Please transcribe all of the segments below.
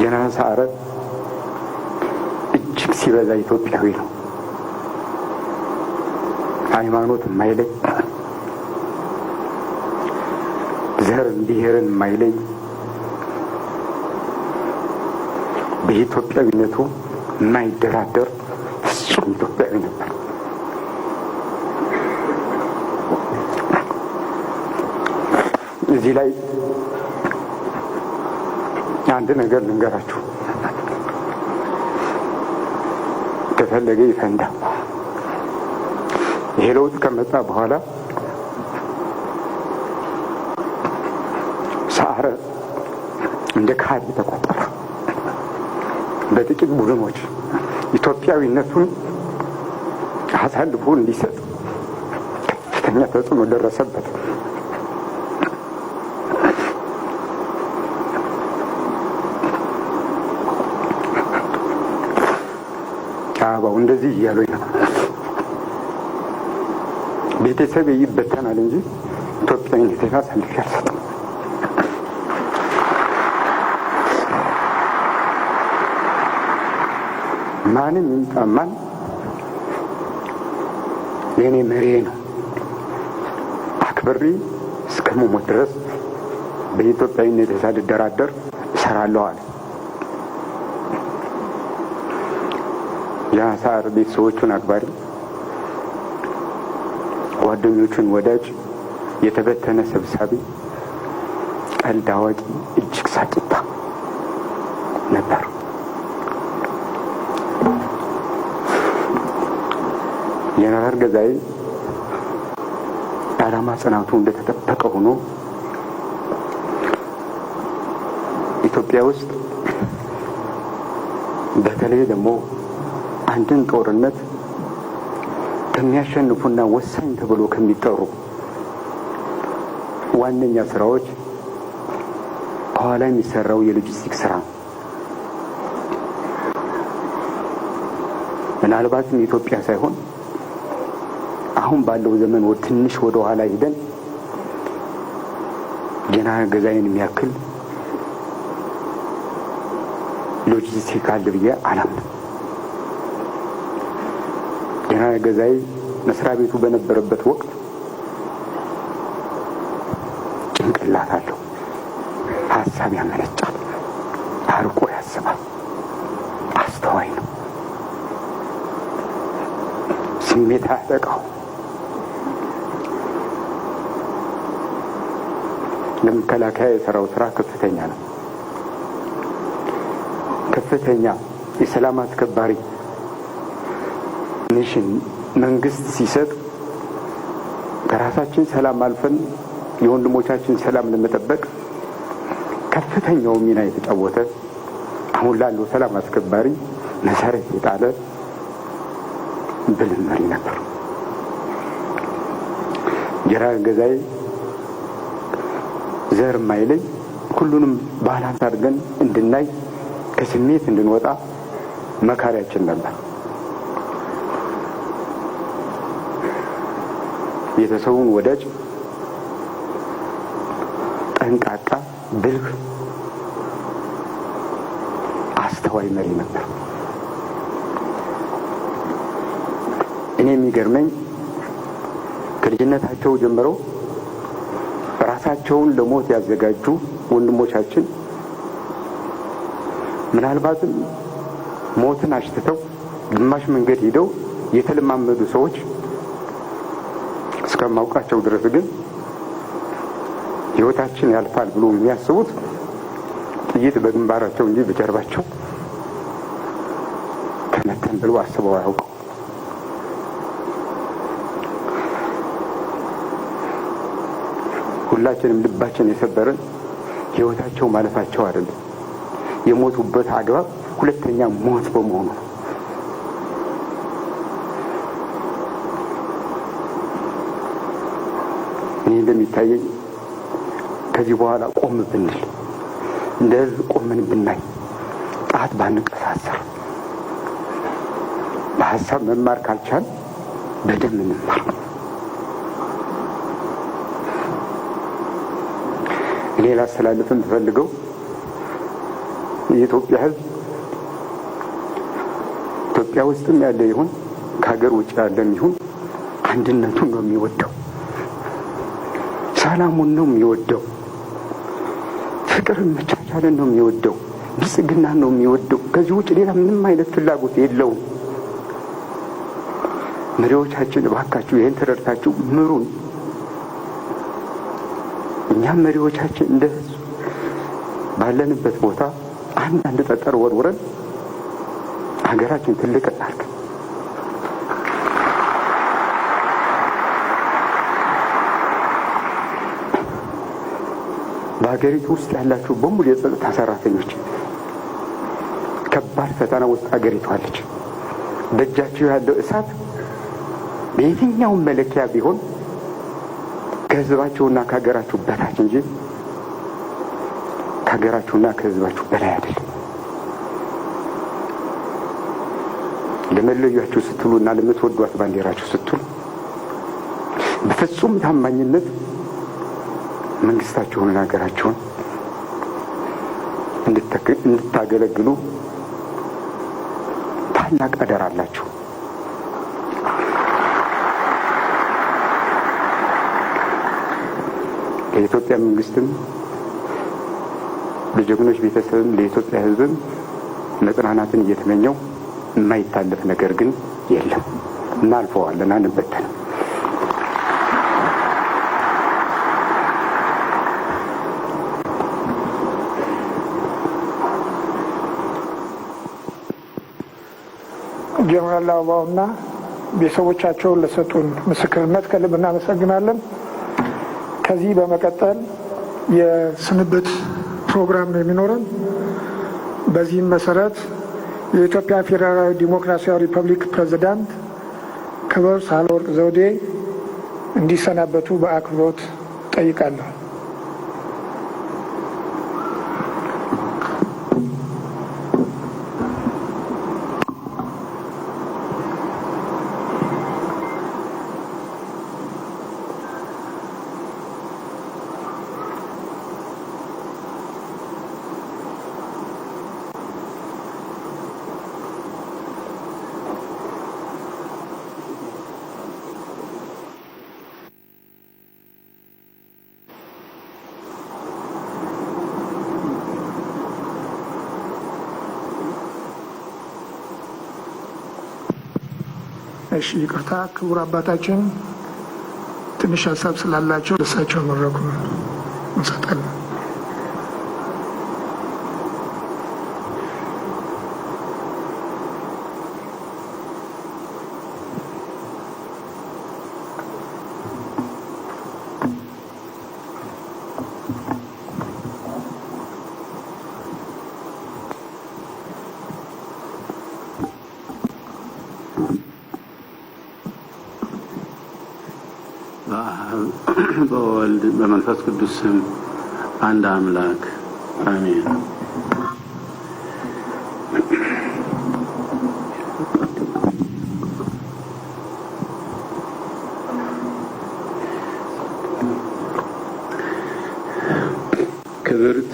ጀነራል ሰዓረ እጅግ ሲበዛ ኢትዮጵያዊ ነው። ሃይማኖት የማይለይ፣ ዘርን ብሔርን የማይለይ፣ በኢትዮጵያዊነቱ የማይደራደር ፍጹም ኢትዮጵያዊ ነበር። እዚህ ላይ አንድ ነገር ልንገራችሁ፣ ከፈለገ ይፈንዳ። ይሄ ለውጥ ከመጣ በኋላ ሰዓረ እንደ ከሃዲ ተቆጠረ። በጥቂት ቡድኖች ኢትዮጵያዊነቱን አሳልፎ እንዲሰጥ ከፍተኛ ተጽዕኖ ደረሰበት። አበባው እንደዚህ እያሉኝ ነው። ቤተሰብ ይበተናል እንጂ ኢትዮጵያዊነቴን አሳልፌ አልሰጥም። ማንም ይምጣ ማን የእኔ መሪ ነው። አክብሬ እስከምሞት ድረስ በኢትዮጵያዊነቴ ሳልደራደር እሰራለሁ አለ። የሰዓረ ቤተሰቦቹን አክባሪ፣ ጓደኞቹን ወዳጅ፣ የተበተነ ሰብሳቢ፣ ቀልድ አዋቂ፣ እጅግ ሳቂታ ነበር። ጀነራል ገዛኢ የዓላማ ጽናቱ እንደተጠበቀ ሆኖ ኢትዮጵያ ውስጥ በተለይ ደግሞ አንድን ጦርነት ከሚያሸንፉና ወሳኝ ተብሎ ከሚጠሩ ዋነኛ ስራዎች ከኋላ የሚሰራው የሎጂስቲክ ስራ ነው። ምናልባትም ኢትዮጵያ ሳይሆን አሁን ባለው ዘመን ትንሽ ወደ ኋላ ሂደን ጀነራል ገዛኢን የሚያክል ሎጂስቲክ አለ ብዬ አላምንም። ጀነራል ገዛኢ መስሪያ ቤቱ በነበረበት ወቅት ጭንቅላት አለው፣ ሀሳብ ያመነጫል፣ አርቆ ያስባል፣ አስተዋይ ነው፣ ስሜት አያጠቃው። ለመከላከያ የሰራው ስራ ከፍተኛ ነው። ከፍተኛ የሰላም አስከባሪ mission መንግስት ሲሰጥ ከራሳችን ሰላም አልፈን የወንድሞቻችን ሰላም ለመጠበቅ ከፍተኛው ሚና የተጫወተ አሁን ላለው ሰላም አስከባሪ መሰረት የጣለ ብልህ መሪ ነበር። ጀነራል ገዛኢ ዘር ማይለይ ሁሉንም balance አድርገን እንድናይ ከስሜት እንድንወጣ መካሪያችን ነበር። ቤተሰቡን ወዳጅ፣ ጠንቃቃ፣ ብልህ፣ አስተዋይ መሪ ነበር። እኔ የሚገርመኝ ከልጅነታቸው ጀምረው ራሳቸውን ለሞት ያዘጋጁ ወንድሞቻችን ምናልባትም ሞትን አሽትተው ግማሽ መንገድ ሂደው የተለማመዱ ሰዎች እስከማውቃቸው ድረስ ግን ሕይወታችን ያልፋል ብሎ የሚያስቡት ጥይት በግንባራቸው እንጂ በጀርባቸው ተመተን ብሎ አስበው አያውቁም። ሁላችንም ልባችን የሰበረን ሕይወታቸው ማለፋቸው አይደለም፣ የሞቱበት አግባብ ሁለተኛ ሞት በመሆኑ ነው። እኔ እንደሚታየኝ ከዚህ በኋላ ቆም ብንል፣ እንደ ሕዝብ ቆምን ብናይ፣ ጣት ባንቀሳሰር፣ በሀሳብ መማር ካልቻል በደም እንማር። እኔ ላስተላልፍ የምፈልገው የኢትዮጵያ ሕዝብ ኢትዮጵያ ውስጥም ያለ ይሁን ከሀገር ውጭ ያለም ይሁን አንድነቱን ነው የሚወደው፣ ሰላሙን ነው የሚወደው፣ ፍቅርን መቻቻልን ነው የሚወደው፣ ብልጽግናን ነው የሚወደው። ከዚህ ውጭ ሌላ ምንም አይነት ፍላጎት የለውም። መሪዎቻችን እባካችሁ ይህን ተረድታችሁ ምሩን። እኛም መሪዎቻችን እንደ ህዝብ ባለንበት ቦታ አንዳንድ ጠጠር ወርውረን ሀገራችን ትልቅ እናድርግ። በሀገሪቱ ውስጥ ያላችሁ በሙሉ የጸጥታ ሰራተኞች ከባድ ፈተና ውስጥ ሀገሪቱ አለች። በእጃችሁ ያለው እሳት በየትኛውም መለኪያ ቢሆን ከህዝባችሁና ከሀገራችሁ በታች እንጂ ከሀገራችሁና ከህዝባችሁ በላይ አይደለም። ለመለያችሁ ስትሉ እና ለምትወዷት ባንዲራችሁ ስትሉ በፍጹም ታማኝነት መንግስታችሁንና ሀገራችሁን እንድታገለግሉ ታላቅ አደራ አላችሁ። ለኢትዮጵያ መንግስትም ለጀግኖች ቤተሰብም ለኢትዮጵያ ሕዝብም መጽናናትን እየተመኘው የማይታለፍ ነገር ግን የለም። እናልፈዋለን፣ አንበተንም። ጀነራል አበባውና ቤተሰቦቻቸውን ለሰጡን ምስክርነት ከልብ እናመሰግናለን። ከዚህ በመቀጠል የስንብት ፕሮግራም ነው የሚኖረን። በዚህም መሰረት የኢትዮጵያ ፌዴራላዊ ዲሞክራሲያዊ ሪፐብሊክ ፕሬዝዳንት ክብር ሳህለወርቅ ዘውዴ እንዲሰናበቱ በአክብሮት ጠይቃለሁ። እሺ፣ ይቅርታ ክቡር አባታችን ትንሽ ሀሳብ ስላላቸው ለእሳቸው መድረኩን እንሰጣለን። በአብ በወልድ በመንፈስ ቅዱስ ስም አንድ አምላክ አሜን። ክብርት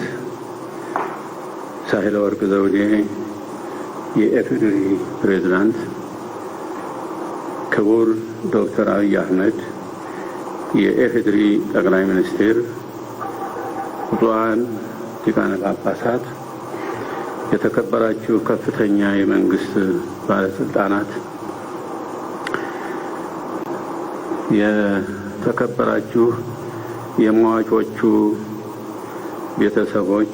ሳህለወርቅ ዘውዴ የኢፌዴሪ ፕሬዝዳንት፣ ክቡር ዶክተር አብይ አህመድ የኢፌዴሪ ጠቅላይ ሚኒስትር፣ ብፁዓን ሊቃነ ጳጳሳት፣ የተከበራችሁ ከፍተኛ የመንግስት ባለስልጣናት፣ የተከበራችሁ የሟቾቹ ቤተሰቦች፣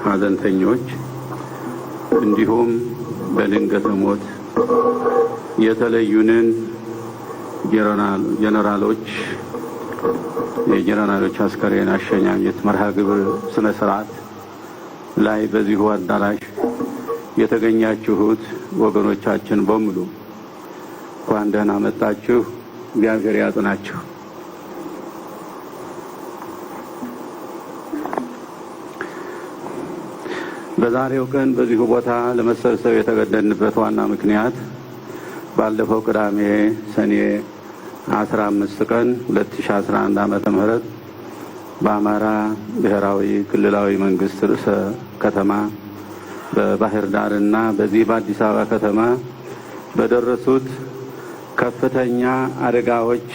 ሀዘንተኞች፣ እንዲሁም በድንገተ ሞት የተለዩንን ጀነራሎች የጀነራሎች አስከሬን አሸኛኘት መርሃ ግብር ስነ ስርዓት ላይ በዚሁ አዳራሽ የተገኛችሁት ወገኖቻችን በሙሉ እንኳን ደህና መጣችሁ። እግዚአብሔር ያጽናችሁ። በዛሬው ቀን በዚሁ ቦታ ለመሰብሰብ የተገደድንበት ዋና ምክንያት ባለፈው ቅዳሜ ሰኔ 15 ቀን 2011 ዓመተ ምህረት በአማራ ብሔራዊ ክልላዊ መንግስት ርዕሰ ከተማ በባህር ዳርና በዚህ በአዲስ አበባ ከተማ በደረሱት ከፍተኛ አደጋዎች።